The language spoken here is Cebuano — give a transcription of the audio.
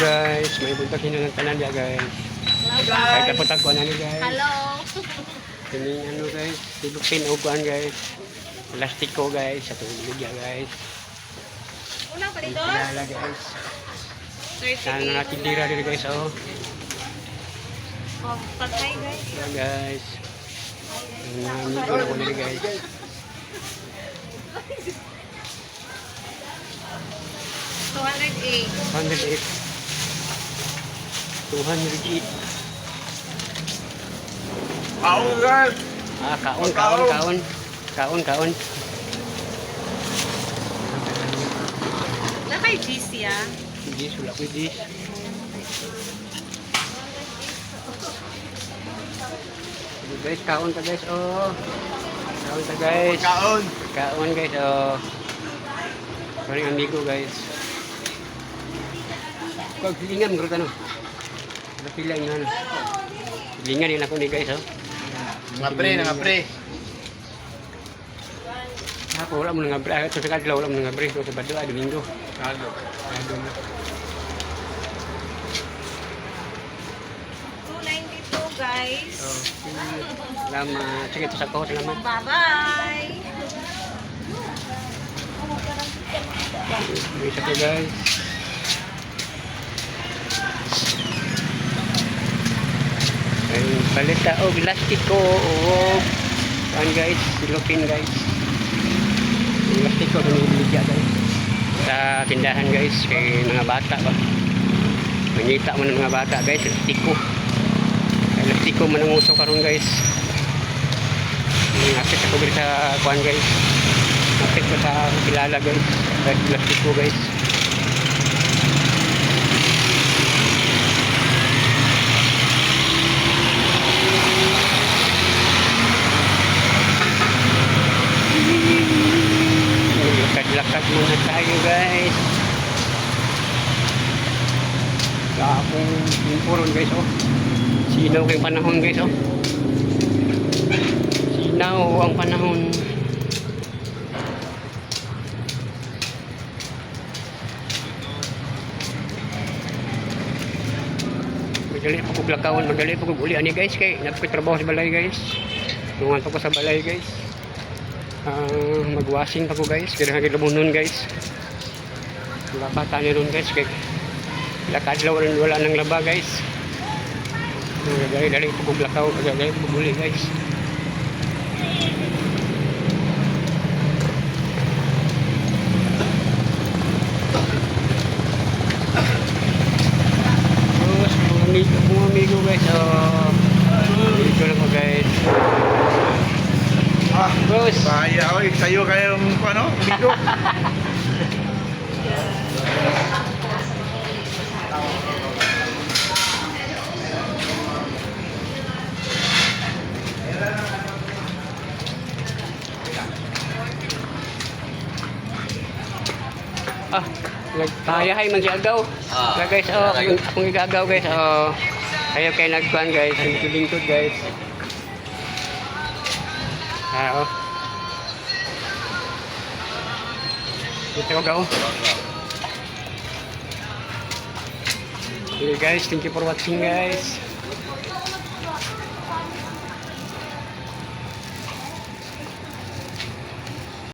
guys. May buntag hinuon tanan dia, guys. Ay kapatag ko na ni, guys. Hello. Kining ano, guys, silupin og kuan, guys. Plastiko, guys, sa tubig ya, guys. Unang pa dito? Kilala, guys. Sana 38. mga tindira dito, guys, oh. Oh, pagkay, guys. Yan, guys. Ang mga amigo na ko dito, guys. 208. 108. 208. Kaon, guys. Ah, kaon, kaon, kaon. Kaon, kaon. Na kay GC ah. Gis, wala ko gis. Sige, guys, kaon ka, guys, oh. Kaon ka, guys. Kaon. Kaon, guys, oh. Sorry, amigo, guys. Kag silingan bro ano. Pila inyo ano. Silingan din ako ni, guys, oh. Mga pre, mga pre. Ako wala mo nga bre. Ito sa kadlaw wala mo nga bre. Ito sa Sabado, ah, Domingo. Kalo. Kado na. 292, guys. Oh, sige. Salamat. Sige, ito sa ko. Salamat. Bye-bye. May isa ko, guys. Ayun, palita og lastiko og kuan, guys, silupin, guys. Yung lastiko binibigya, guys. Sa tindahan, guys, kay mga bata ba. Mangita mo ng mga bata, guys, lastiko. Kay lastiko man ang uso karon, guys. Ngapit ako diri sa kuan, guys. Ngapit ko sa kilala, guys. Kahit lastiko, guys. Lakad-lakad muna tayo, guys. Sa akong timpuron, guys, oh. Sinaw kayong panahon, guys, oh. Sinaw ang panahon. Madali pa kog lakawon, madali pa kog uli ani, guys, kay napkoy trabaho sa balay, guys. Tungan pa ko sa balay, guys. Ah, magwashing pa ko, guys. Kaya nagilumunon, guys. Laba tayo ron, guys, kay lakadlaw rin wala nang laba, guys. Dali dali pa kog lakaw, dali pa kog uli, guys. Terus mga amigo, guys. Oh, dito lang ko, guys. Ah, Boss. bahaya oy, sayo kayong ano, amigo. Ah, nagpahayahay man si Agaw. Ah. Ah, guys, oh, akong igagaw, guys. Oh. Kayo kay nagkuan, guys, lingkod-lingkod, guys. Ah, oh. Dito ko gaw. Okay, guys, thank you for watching, guys.